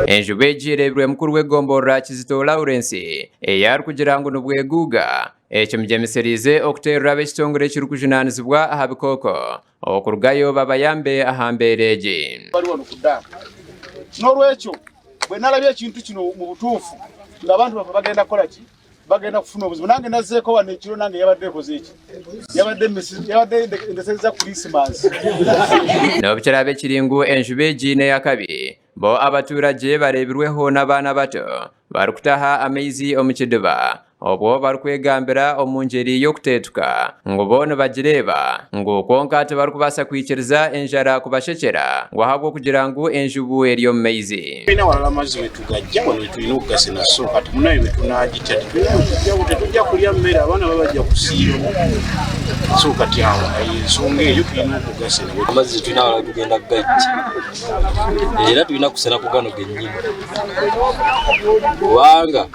Enjubu egi ereebirwe mukuru w'egomborora Kizito Lawrence ei arikugira ngu nibweguuga ekimugyemesereize okuteerera ab'ekitongore ekirikujunaanizibwa aha bikooko okurugayo babayambe aha mbeera egi. Bari wano ku ddaamu. N'olwekyo bwe nalabye ekintu kino mu butuufu ng'abantu baffe bagenda kukola ki? Bagenda kufuna obuzibu. Nange nazzeeko wano ekiro nange yabadde ekoze ki? Yabadde yabadde ndesezza Kulisimansi. N'obu kiraabe kiri ngu enjubu egi n'ey'akabi, bo abaturage bareebirweho n'abaana bato barikutaha amaizi omu kidiba obwo barikwegambira omu ngyeri y'okuteetuka ngu bo nibagireeba ngu kwonka tibarikubaasa kwikiriza enjara kubashekyera ngu ahabw'okugira ngu enjubu eri omu maizi. Twine awalala amazzi wetugajja wano wetulina okugasena so kati munaye bwetunagitya tetujja kulya mmere abaana baba bajja kusiiba so kati awo ensonga eyo tulina okugasena. Amazzi tulina awalala tugenda kugajja era tulina kusena ku gano gennyini kubanga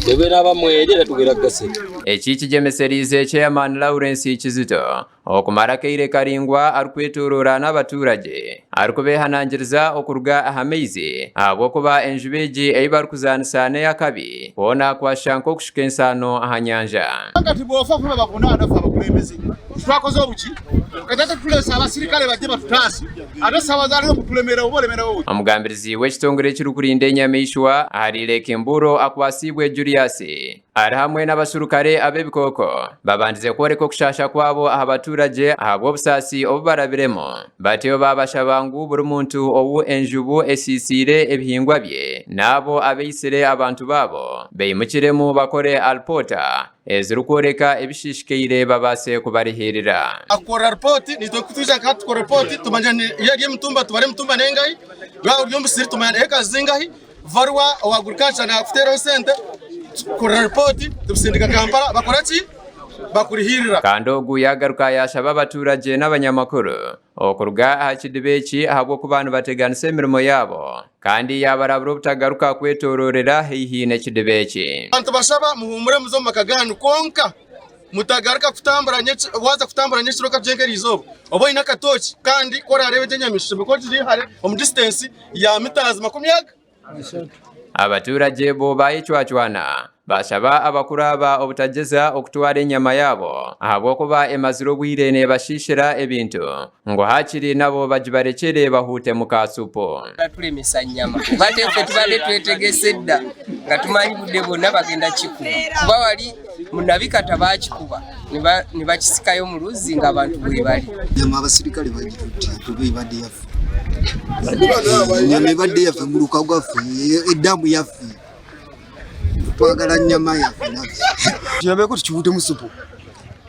bwebenaaba mweri era tugenda kugasena. Eki kigyemesereize Chairman Lawrence Kizito okumara akaire karaingwa arikwetoroora n'abaturage arikubehanangiriza okuruga aha maizi ahabw'okuba enjubu egi ei barikuzaanisa n'ey'akabi hoona kwashusha nk'okushuka ensaano aha nyanja. Kati bw'ofa kuba bavunaana ffe abakulembeze twakoze obuki kati ate tuleese abasirikale bajje batutaase ate saawa za leero mbu tulemerewo oba olemerewo ki? Omugambirizi w'ekitongore ekirikurinda enyamaishwa ahari Lake Mburo Akwasiibwe Julius ari hamwe n'abasurukare ab'ebikooko babandize kworeka okushaasha kwabo aha baturagye ahabw'obusaasi obu barabiremu batyo baabashaba ngu buri muntu ou enjubu esiisiire ebihingwa bye n'abo abaitsire abantu baabo baimukiremu bakore alipoota ezirikworeka ebishiishikaire babaase kubarihiirira. Akora ripooti naitwe ku twija nka tukora ripooti tumanya yaaba eri emitumba tubara emitumba n'engahi, yaaba eri omusiri tumanya ekazi zingahi, varuwa owa agriculture nakuteeraho sente, tukora ripooti tubisindika Kampala bakora ki? Bakurihiirira. Kandi ogu yaagaruka yaashaba abaturagye n'abanyamakuru okuruga aha kidiba eki ahabw'okuba nibateganisa emirimo yaabo kandi yaabarabura obutagaruka kwetoororera haihi n'ekidiba eki. Abantu bashaba muhuumure muze omu maka gaanyu kwonka mutagaruka kutambura waaza kutambura nyekiro okagyenda eriizooba obe oine akatooki kandi ku oraareebe egyo enyamaishwa oshemereire kuba ogiri hare omu disitansi ya mitaazi makumi aga. Abaturagye bo baayecwacwana baashaba abakuru aba obutagyeza okutwara enyama yaabo ahabw'okuba emazire obwire neebashiishira ebintu ngu haakiri nabo bagibarekyere bahuutemu ka supu. Baturemesa nyama kuba ate ffe tubadde twetegese dda nga tumanyi budde bwonna bagenda kikuba kuba wali munabikata bakikuba nibakisikayo mu luzzi nga abantu bwebali. Enyama abasirikale bagitutte kuba ebadde yaffe. Enyama ebadde yaffe muluka gwaffe eddamu yaffe twagala nyama yaffe naffe. Tuyambeko tukiwutemu supu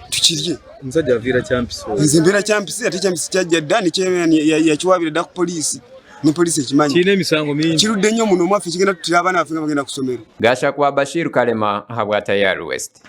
tukirye. Omusajja aviira Kyampisi. Nze mbeera Kyampisi ate Kyampisi kyajja dda yakiwaabira dda ku poliisi ne poliisi ekimanyi. Kirina emisango mingi. Kirudde nnyo muno mwaffe kigenda tutira abaana baffe nga bagenda ku ssomero. Gashakwa Bashir Kalema ahabwa Tayari West.